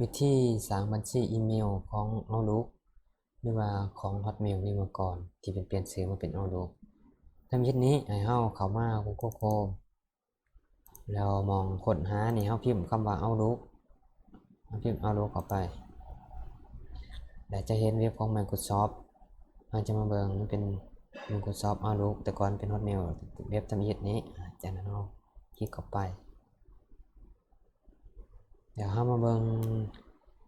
ວິທີສ້າງບັນຊີອີເມວຂອງ Outlook ຫຼືວ່າຂອງ Hotmail ນີ້ມາກ່ອນ ທີ່ເປັນປ່ຽນຊື່ມາເປັນ Outlook. ທຳອິດນີ້ໃຫ້ເຮົາເຂົ້າມາ Google Chrome ແລ້ວໝ່ອງຄົ້ນຫານີ້ເຮົາພິມຄຳວ່າ Outlook ເຮົາພິມ Outlook ເຂົ້າໄປ ແລ້ວຈະເຫັນເວັບຂອງ Microsoft. ເຮົາຈະມາເບິ່ງ ມັນເປັນ Microsoft Outlook ແຕ່ກ່ອນເປັນ Hotmail ເວັບທຳອິດນີ້. ຈາກນັ້ນເຮົາຄລິກເຂົ້າໄປ. ດຽວເຮົາມາເບິ່ງ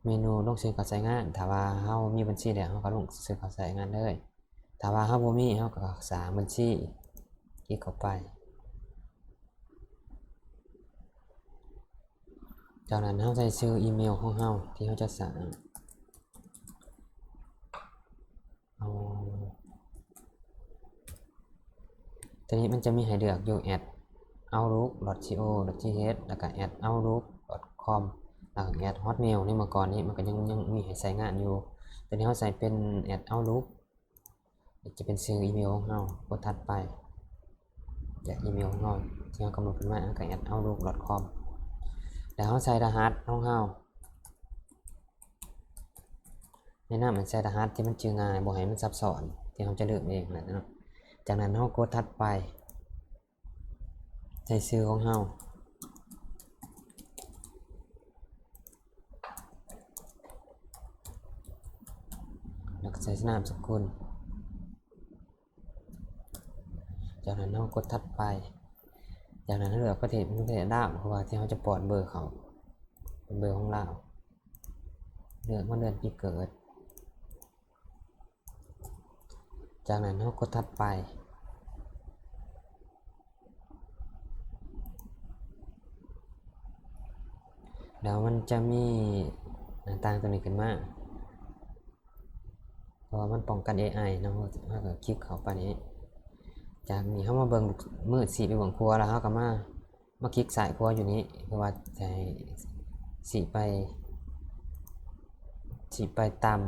ເມນູລົງຊື່ເຂົ້າໃຊ້ງານ. ຖ້າວ່າເຮົາມີບັນຊີແລ້ວ ເຮົາກໍລົງຊື່ເຂົ້າໃຊ້ງານເລີຍ. ຖ້າວ່າເຮົາບໍ່ມີ ເຮົາກໍສ້າງບັນຊີ ຄລິກເຂົ້າໄປ. ຈາກນັ້ນເຮົາໃສ່ຊື່ອີເມວຂອງເຮົາທີ່ເຮົາຈະສ້າງ. ເອົາ ທີນີ້ມັນຈະມີໃຫ້ເລືອກຢູ່ at outlook dot co dot th ແລ້ວກໍ at outlook dot com ແລ້ວກໍ at hotmail ນີ້ ເມື່ອກ່ອນນີ້ມັນກໍຍັງ ຍັງມີໃຫ້ໃຊ້ງານຢູ່. ຕອນນີ້ເຮົາໃສ່ເປັນ at outlook ຈະເປັນຊື່ອີເມວຂອງເຮົາ. ກົດຖັດໄປ ຈາກອີເມວຂອງເຮົາທີ່ເຮົາກຳນົດຂຶ້ນມາ ແລ້ວກໍ at outlook dot com ແລ້ວເຮົາໃສ່ລະຫັດຂອງເຮົາ. ແນະນຳໃຫ້ໃສ່ລະຫັດທີ່ມັນຈື່ງ່າຍ ບໍ່ໃຫ້ມັນຊັບຊ້ອນ ທີ່ເຮົາຈະລືມເອງແຫຼະເນາະ. ຈາກນັ້ນເຮົາກົດຖັດໄປ ໃສ່ຊື່ຂອງເຮົາ ແລ້ວກໍໃສ່ນາມສະກຸນ. ຈາກນັ້ນເຮົາກົດຖັດໄປ. ຈາກນັ້ນເຮົາເລືອກປະເທດ ປະເທດລາວ ເພາະວ່າທີ່ເຮົາຈະປ້ອນເບີເຂົ້າ ເປັນເບີຂອງລາວ. ເລືອກວັນເດືອນປີເກີດ. ຈາກນັ້ນເຮົາກົດຖັດໄປ. ແລ້ວມັນຈະມີໜ້າຕ່າງຕົວນີ້ຂຶ້ນມາ. ເພາະວ່າມັນປ້ອງກັນເອໄອເນາະ. ເຮົາກໍຄລິກເຂົ້າໄປນີ້. ຈາກນີ້ເຮົາມາເບິ່ງມືດ ຊີ້ໄປເບື້ອງຂວາ ແລ້ວເຮົາກໍມາ ມາຄລິກຊ້າຍຂວາຢູ່ນີ້ ເພື່ອວ່າຈະໃຫ້ຊີ້ໄປ ຊີ້ໄປຕາມ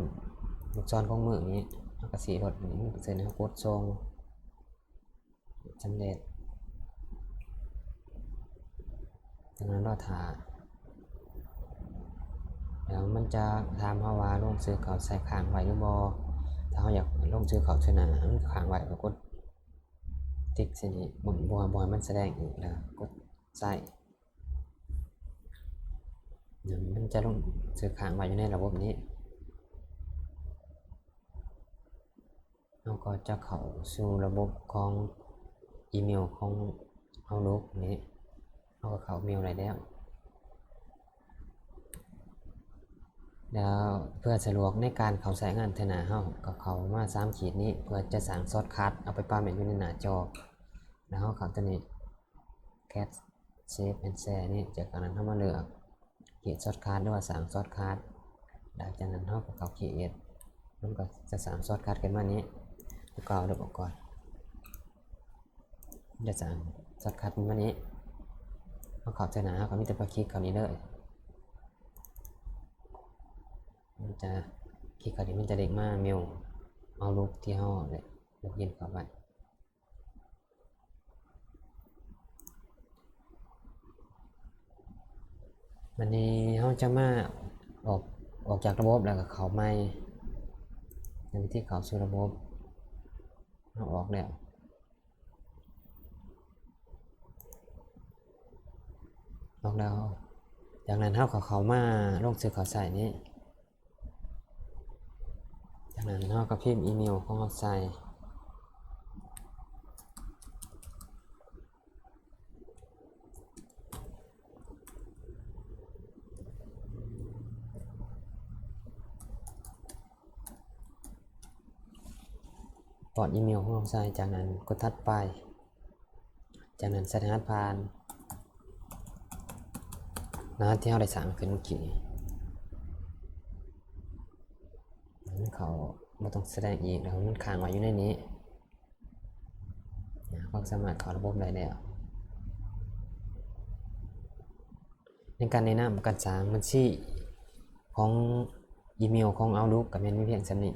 ລູກສອນຂອງມືນີ້. ເຮົາກໍຊີ້ລົດນີ້ ເຊິ່ງເຮົາກົດສົ່ງ. ສຳເລັດ. ຈາກນັ້ນລໍຖ້າ. ແລ້ວມັນຈະຖາມເຮົາວ່າລົງຊື່ເຂົ້າໃຊ້ຄ້າງໄວ້ຫຼືບໍ່. ຖ້າເຮົາຢາກລົງຊື່ເຂົ້າໃສ່ໜ້າ ມັນຄ້າງໄວ້ ກໍກົດຕິກໃສ່ນີ້ ບໍ່ ບໍ່ ບໍ່ໃຫ້ມັນສະແດງອີກ ແລ້ວກົດໃຊ້. ມັນຈະລົງຊື່ຄ້າງໄວ້ຢູ່ໃນລະບົບນີ້. ເຮົາກໍຈະເຂົ້າສູ່ລະບົບຂອງອີເມວຂອງ Outlook ນີ້. ເຮົາກໍເຂົ້າເມວໄດ້ແລ້ວ. ແລ້ວເພື່ອສະດວກໃນການເຂົ້າໃຊ້ງານເທື່ອໜ້າ ເຮົາກໍເຂົ້າມາສາມຂີດນີ້ ເພື່ອຈະສ້າງຊອດຄັດເອົາໄປປາແມ່ນຢູ່ໃນໜ້າຈໍ. ແລ້ວເຮົາເຂົ້າຕົວນີ້ Cat Save and Share ນີ້. ຈາກນັ້ນເຮົາມາເລືອກ Create Shortcut ຫຼືວ່າສ້າງ Shortcut. ຫຼັງຈາກນັ້ນເຮົາກໍເຂົ້າ Create ມັນກໍຈະສ້າງ Shortcut ຂຶ້ນມານີ້. ຕົວເກົ່າລົບອອກກ່ອນ. ຈະສ້າງ Shortcut ຂຶ້ນມານີ້. ເຮົາເຂົ້າໃສ່ໜ້າ ເຮົາກໍມີແຕ່ໄປຄລິກເຂົ້ານີ້ເລີຍ. ມັນຈະຄລິກເຂົ້ານີ້ ມັນຈະເດ້ງມາເມວ Outlook ທີ່ເຮົາໄດ້ login ເຂົ້າໄວ້. ບັດນີ້ເຮົາຈະມາອອກ ອອກຈາກລະບົບແລ້ວກໍເຂົ້າໃໝ່. ໃນວິທີເຂົ້າສູ່ລະບົບ ເຮົາອອກແລ້ວ ອອກແລ້ວ. ຈາກນັ້ນເຮົາກໍເຂົ້າມາລົງຊື່ເຂົ້າໃຊ້ນີ້. ຈາກນັ້ນເຮົາກໍພິມອີເມວຂອງເຮົາໃສ່. ປ້ອນອີເມວຂອງເຮົາໃສ່, ຈາກນັ້ນກົດຖັດໄປ, ຈາກນັ້ນໃສ່ລະຫັດຜ່ານ, ລະຫັດທີ່ເຮົາໄດ້ສ້າງຂຶ້ນເມື່ອກີ້. ມັນເຂົ້າ ບໍ່ຕ້ອງສະແດງອີກແລ້ວ, ມັນຄ້າງໄວ້ຢູ່ໃນນີ້. ເຮົາສາມາດເຂົ້າລະບົບໄດ້ແລ້ວ. ໃນການແນະນຳການສ້າງບັນຊີຂອງອີເມວຂອງ Outlook ກໍແມ່ນມີພຽງສ່ຳນີ້.